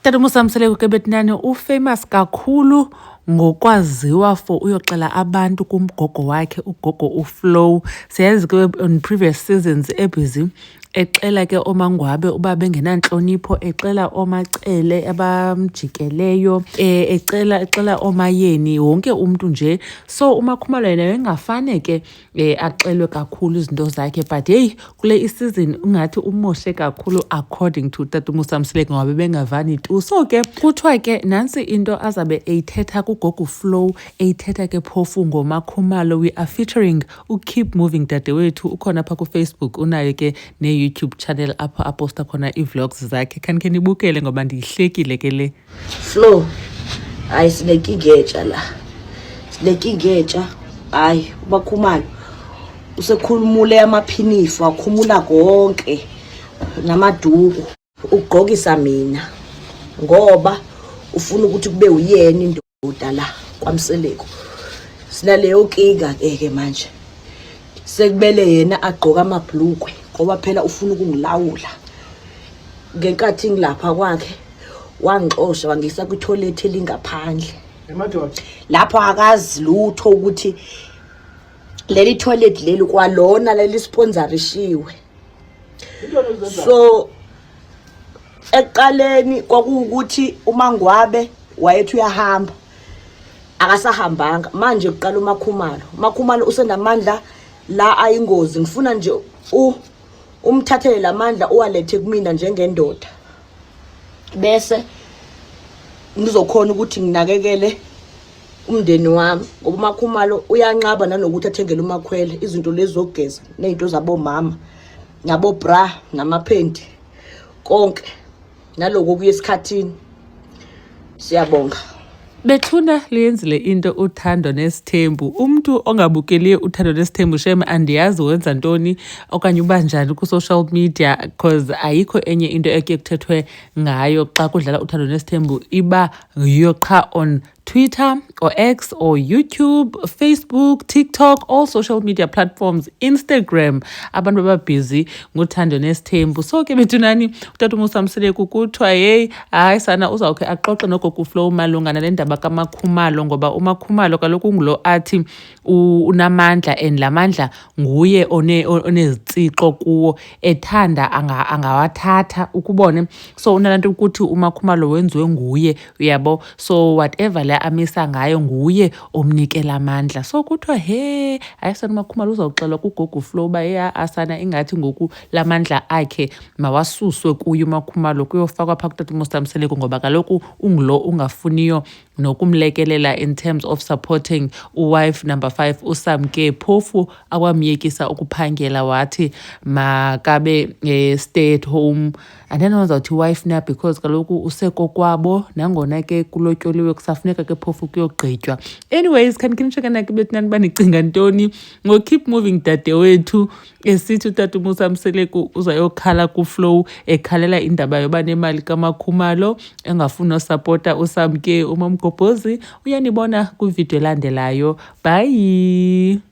Tata uMusa Mseleku ke bethunani ufamous kakhulu ngokwaziwa for uyoxela abantu kumgogo wakhe, ugogo uFlow. Siyazi ke on previous seasons ebusy exela ke oMangwabe uba bengenantlonipho, exela oMacele abamjikeleyo, ecela exela oMayeni, wonke umntu nje. So uMakhumalo yena wayengafane ke axelwe kakhulu izinto zakhe, but heyi, kule isizini ungathi umoshe kakhulu according to Tata uMusa Mseleku, ngoba bebengavani tu. So ke kuthiwa ke nantsi into azabe eyithetha kugogo Flow, eyithetha ke phofu ngoMakhumalo. We are featuring uKeep Moving dadewethu, ukhona phaa kuFacebook, unayo ke ne-YouTube channel apho aposta khona ii-vlogs zakhe. Khanikhe nibukele ngoba ndiyihlekile ke le. Flo, hayi, sinenkinga entsha la, sinenkinga entsha. Hayi, uMakhumalo usekhulumule amaphinifa, wakhumula konke namaduku, ukugqokisa mina ngoba ufuna ukuthi kube uyena indoda la kwaMseleku. Sinaleyo nkinga ke ke manje, sekubele yena agqoka amabhlukwe ngoba phela ufuna ukungilawula. Ngenkathi ngilapha kwakhe wangixosha, wangisa kwithoyilethi elingaphandle. Emadoda. Lapho akazi lutho ukuthi leli toilet leli kwalona leli sponsorishiwe. So ekuqaleni kwakuwukuthi uMangwabe wayethi uyahamba, akasahambanga. Manje kuqala uMakhumalo, uMakhumalo usenamandla la ayingozi. Ngifuna nje umthathele lamandla uwalethe kumina njengendoda, bese ngizokhona ukuthi nginakekele umndeni wami, ngoba uMakhumalo uyanqaba nanokuthi athengele uMakhwele izinto lezi zokugeza ney'nto zabomama nabo-bra namaphenti konke naloko kuya esikhathini. Siyabonga. Bethuna, liyenzile into Uthando Nesithembu. Umntu ongabukeliyo Uthando Nesithembu, shem, andiyazi wenza ntoni okanye uba njani ku-social media, cause ayikho enye into ekuye kuthethwe ngayo xa kudlala Uthando Nesithembu, iba yiyo qha on Twitter or X or YouTube, Facebook, TikTok, all social media platforms, Instagram. Abantu bababhizi ngoThando Nesithembu. So ke bethunani, utata uMusa Mseleku kuthiwa heyi, hayi sana, uzawukhe axoxe nogogo Flow malunga nale ndaba kaMakhumalo, ngoba uMakhumalo kaloku ungulo athi unamandla and la mandla nguye onezitsixo kuwo, ethanda angawathatha ukubone. So unalaa nto ukuthi uMakhumalo wenziwe nguye, uyabo. So whatever le amisa ngayo, nguye omnikela amandla. So kuthiwa he, hayi sana, uMakhumalo uzawuxelwa kugogo Flow uba heyi, asana, ingathi ngoku la mandla akhe mawasuswe kuye uMakhumalo, kuyofakwa phaa kutata uMusa Mseleku, ngoba kaloku ungulo ungafuniyo nokumlekelela in terms of supporting uwife number 5 uSamke, phofu akwamyekisa ukuphangela, wathi makabe stay at home. Andinazi uzawuthi wife na, because kaloku usekokwabo, nangona ke kulotyoliwe, kusafuneka ke phofu kuyogqitywa. Anyways, khanikhe nitsho ke bethunani uba nicinga ntoni ngo-Keep Moving dadewethu esithi utata uMusa Mseleku uzayokhala kuFlow, ekhalela indaba yoba nemali kaMakhumalo, engafuni nosapota uSamke. UMamgobhozi uyanibona kwividiyo elandelayo. Bye.